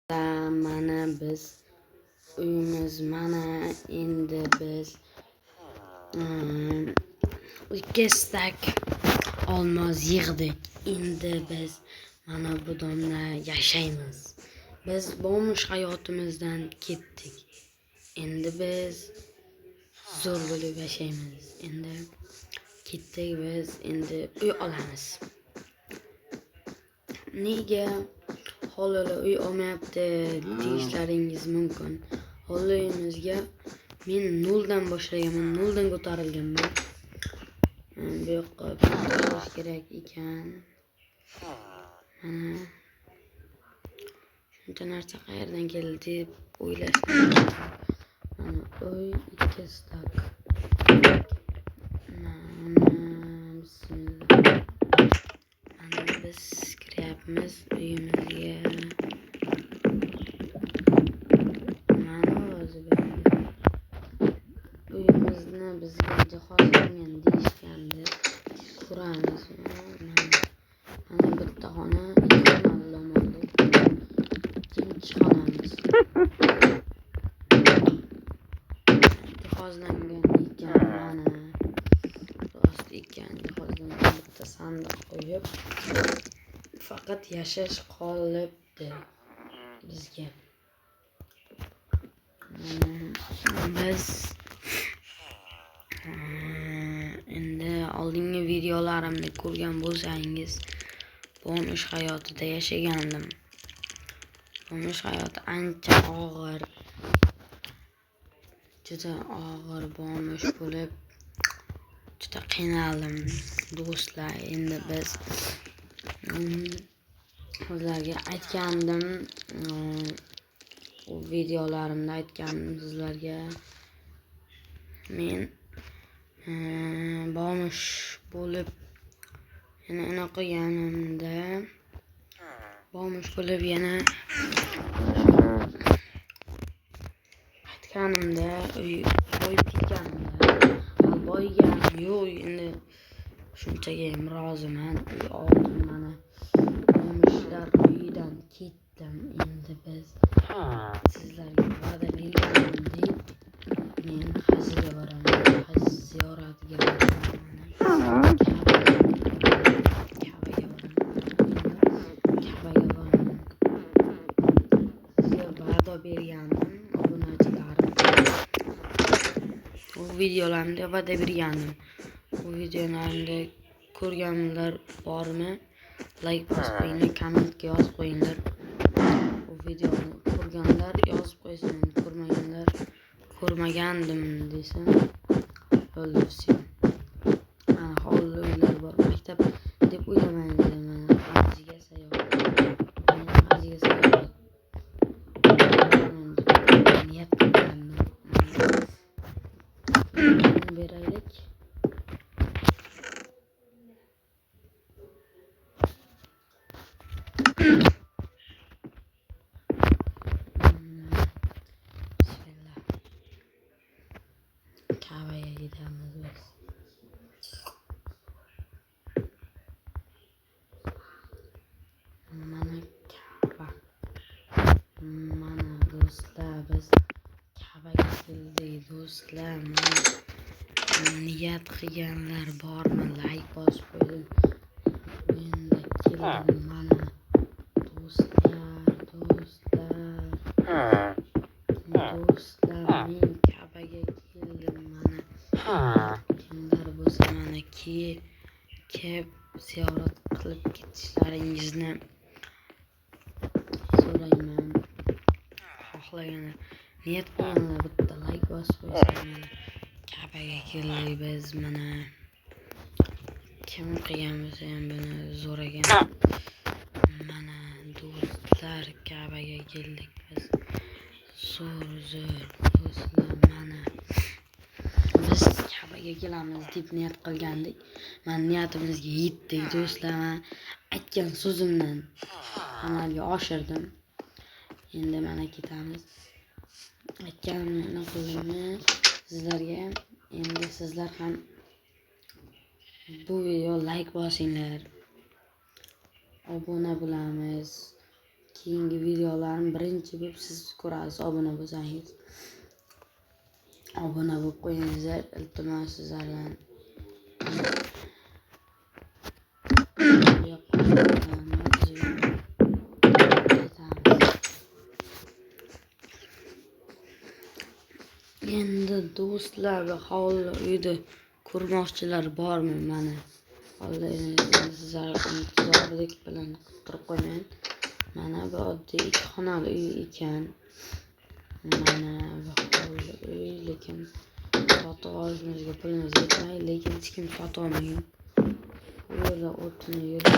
Mana biz uyimiz, mana endi biz 2 stak olmos yig'dik. Endi biz mana bu domda yashaymiz. Biz bomsh hayotimizdan ketdik. Endi biz zo'r bo'lib yashaymiz. Endi ketdik biz, endi uy olamiz. Nega hovlida uy olmayapti deyishlaringiz mumkin. Hovli uyimizga men noldan boshlaganman, noldan ko'tarilganman. Bu yoqqa tashlash kerak ekan. Mana shuncha narsa qayerdan keldi deb o'ylashlaringiz mumkin. Mana uy 2 stak. Mana bismillah. Mana biz kiryapmiz uyimizga. Mana o'zi bu uyimizni bizga jihozlangan deyishgandi. Ko'ramiz. Mana bitta xona, 2 xonali dom oldik. Ikkinchi xonamiz. Jihozlangan ekan mana. Rost ekan, jihozlangan bitta sandiq qo'yib, faqat yashash qolibdi bizga. Biz endi oldingi videolarimni ko'rgan bo'lsangiz, bomsh hayotida yashagandim. Bomsh hayoti ancha og'ir. Juda og'ir bomsh bo'lib, juda qiynaldim do'stlar. Endi biz sizlarga aytgandim, u videolarimda aytgandim sizlarga. Men bomsh bo'lib yana anaqa qilganimda, bomsh bo'lib yana aytganimda, uy boyib ketganimda, hali boyiganim yo'q, endi shunchaga ham roziman. Uy oldim, mana bomshlar uyidan ketdim. Endi biz sizlarga va'da berganimdek men hajga boraman, haj ziyoratiga boraman. Kabaga boraman. Kabaga boraman. Sizga va'da bergandim, obunachilarim. U videolarimda va'da bergandim. Bu videolarimda ko'rganlar bormi? Like bosib qo'yinglar, kommentga yozib qo'yinglar. Bu videoni ko'rganlar yozib qo'ysin, ko'rmaganlar ko'rmagandim desin. Bo'ldi, всё. Mana hovli uylar bor, maktab deb o'ylamanglar. Mana hajga sayohat. Men hajga sayohat boraman deb niyat qilgandim. Beraylik. Bismillah. Kabaga gidamiz biz. Mana Kaba. Mana do'stlar, biz Kabaga keldik do'stlar. Mana niyat qilganlar bormi? Like bosib qo'ying. Endi keldim mana do'stlar, do'stlar. Do'stlar, men Kabaga keldim mana. Kimlar bo'lsa mana kelib ziyorat qilib ketishlaringizni so'rayman. Xohlaganlar, niyat qilganlar bitta like bosib qo'ysin. Mana Kabaga keldik biz mana. Kim qilgan bo'lsa ham buni zo'r ekan. Mana do'stlar, Kabaga keldik biz. Zo'r zo'r do'stlar, mana biz Kabaga kelamiz deb niyat qilgandik. Mana niyatimizga yetdik do'stlar. Mana aytgan so'zimdan amalga oshirdim. Endi mana ketamiz. Aytganimni qildimmi sizlarga? Endi sizlar ham bu video like bosinglar. Obuna bo'lamiz. Keyingi videolarim birinchi bo'lib siz ko'rasiz obuna bo'lsangiz. Obuna bo'lib qo'yingizlar, iltimos sizlardan. Endi do'stlar va hovli uyda ko'rmoqchilar bormi mana? Hovli sizlar intizorlik bilan kuttirib qo'ymayin. Mana bu oddiy 2 xonali uy ekan. Mana bu hovli uy, lekin sotib olishimizga pulimiz yetmaydi, lekin hech kim sotib olmagan. Bu yerda o'tini yurib.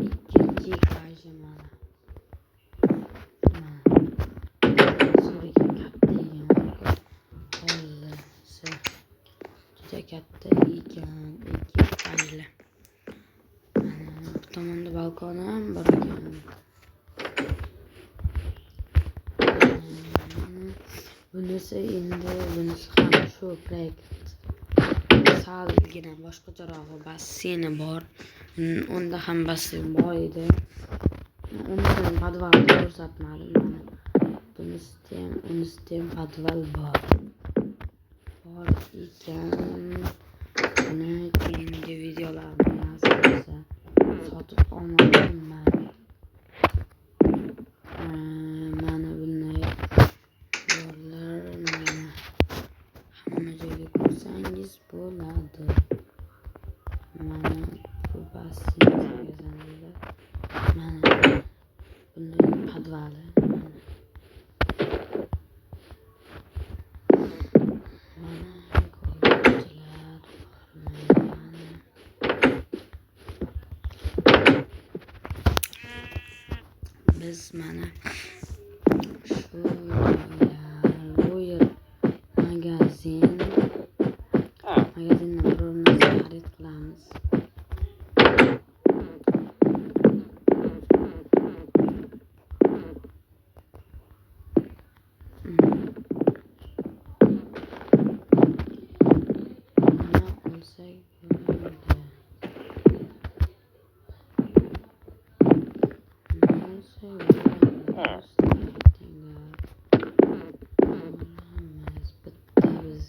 Ikkinchi etaji mana. Katta ekan. Hovlisi juda katta ekan, 2 etajli. Mana bu tomonda balkoni ham bor ekan. Bunisi endi, bunisi ham shu proyekt. Salgina boshqacharog'i basseyni bor. Unda ham basseyn bor edi. Uni podvalni ko'rsatmadim mana. Bunisida ham, unisida ham podval bor. Bor ekan. Buni keyingi videolarda nasib bo'lsa sotib olmoqchiman. Mana bunday yo'llar, mana hamma joyda ko'rsangiz bo'ladi. Mana bu basseyn deganlar. Mana bunday podvali. Mana ko'ruvchilar bormi? Mana biz mana shu joylar, bu yer magazin. Magazindan biror narsa xarid qilamiz. Nima olsak bo'ladi? Nima olsak bo'ladi? Olamiz. Bitta biz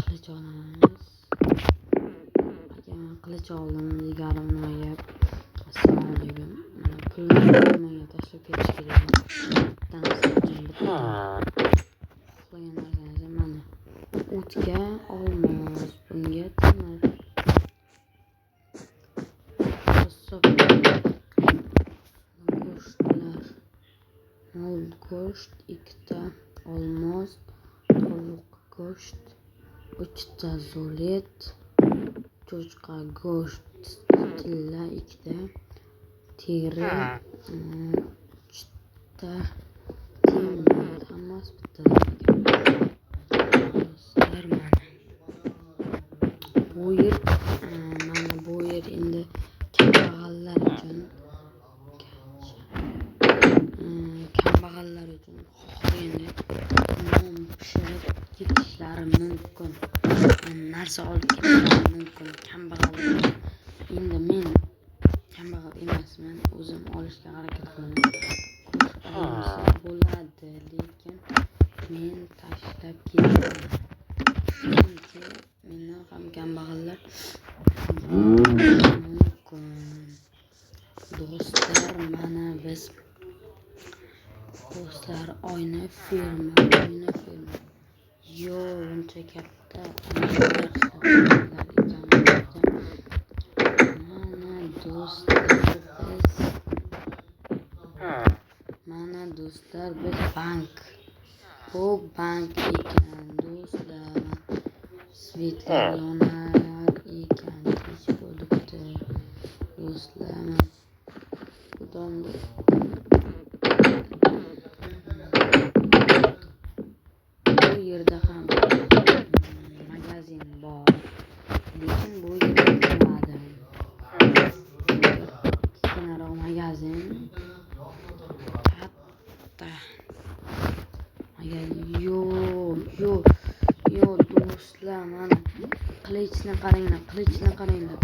qilich olamiz. Aka, men qilich oldim, jigarim nima gap? Assalomu alaykum. Mana pulni menga tashlab ketish kerak. Bitta narsa uchun bitta xohlagan narsangizni mana o'tga olmos, bunga temir. Qassob go'shtlar. Mol go'sht, 2ta olmos, tovuq go'sht, 3ta zolet, cho'chqa go'sht, tilla 2ta, teri, 3ta temir, hammasi bittadan ekan. Do'stlar, mana bu yer, mana bu yer endi kambag'allar uchun. Kambag'allar uchun xohlaganda non pishirib ketishlari mumkin. Narsa olib ketishlari mumkin kambag'allar. Endi men kambag'al emasman, o'zim olishga harakat qilaman. Go'sht olsa bo'ladi, lekin men tashlab ketaman. Chunki mendan ham kambag'allar mumkin. Do'stlar, mana biz do'stlar oyna firma, oyna firma. Yo, buncha katta oynalar sotilar ekan bu yerda. Mana do'stlar biz, mana do'stlar biz bank. Bu bank ekan do'stlar. Svetlar yonar ekan, kech bo'libdi do'stlar. Bu tomda bu yerda ham magazin bor, lekin bu yerga kirmadim. Kichkinaroq magazin, katta magazin. Yo'q, yo'q, yo'q do'stlar, mana qilichni qaranglar, qilichni qaranglar.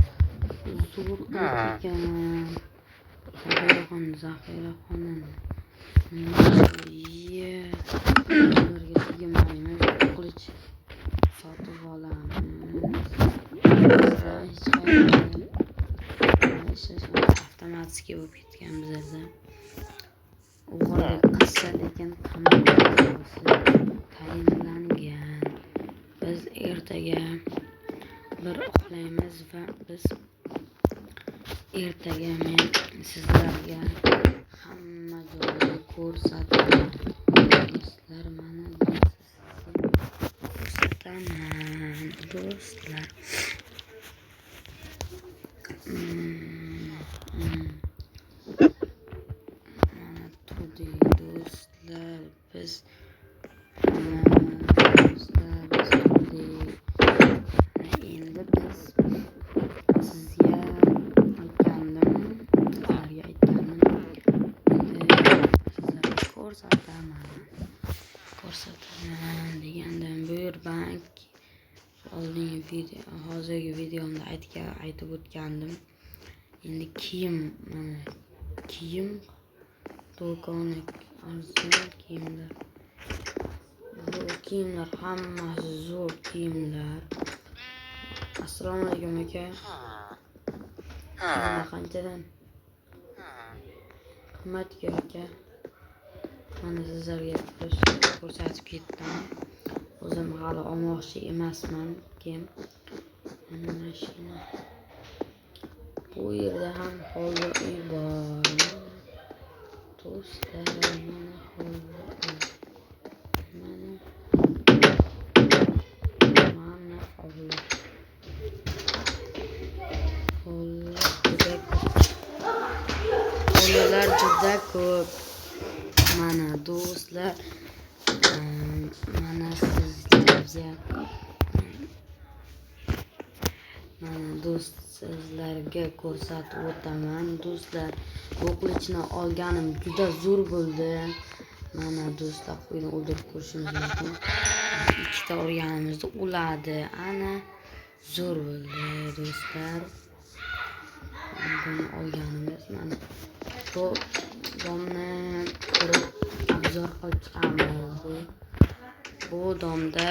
Zo'r qilich ekan. Zaxiraxona, ularga tegmaymiz, qilich sotib olamiz. Bizda hech qayerda ishlash avtomatik bo'lib ketgan bizlarda. O'g'irlik qilsa, lekin qamoq jazosi tayinlangan. Biz ertaga bir uxlaymiz va biz ertaga men sizlarga hamma joyni ko'rsataman. Do'stlar, mana sizga ko'rsataman, do'stlar. Mana turdik, do'stlar, biz, mana do'stlar, biz turdik. Endi biz sizga aytgandim, sizlarga aytgandim. Endi sizlarga ko'rsataman degandim. Bu yer bank. Oldingi video, hozirgi videomda aytib o'tgandim. Endi kiyim, mana kiyim do'koni, arzon kiyimlar. Bu kiyimlar hammasi zo'r kiyimlar. Assalomu alaykum, aka. Kiyimlar qanchadan? Qimmatga, aka. Mana sizlarga ko'rsatib ketdim. O'zim hali olmoqchi emasman kiyim. Mana mashina. Bu yerda ham hovli uy bor. Do'stlar, mana hovli uy. Mana hovli. Hovlilar juda ko'p. Hovlilar juda ko'p. Mana do'stlar, mana sizlarga, mana do'st, sizlarga ko'rsatib o'taman. Do'stlar, bu qilichni olganim juda zo'r bo'ldi. Mana do'stlar, qo'yni o'ldirib ko'rishimiz mumkin. Ikkita urganimizda o'ladi. Ana, zo'r bo'ldi, do'stlar. Buni olganimiz, mana bu дом ni ko'rib обзор qilib chiqamiz. Bu дом da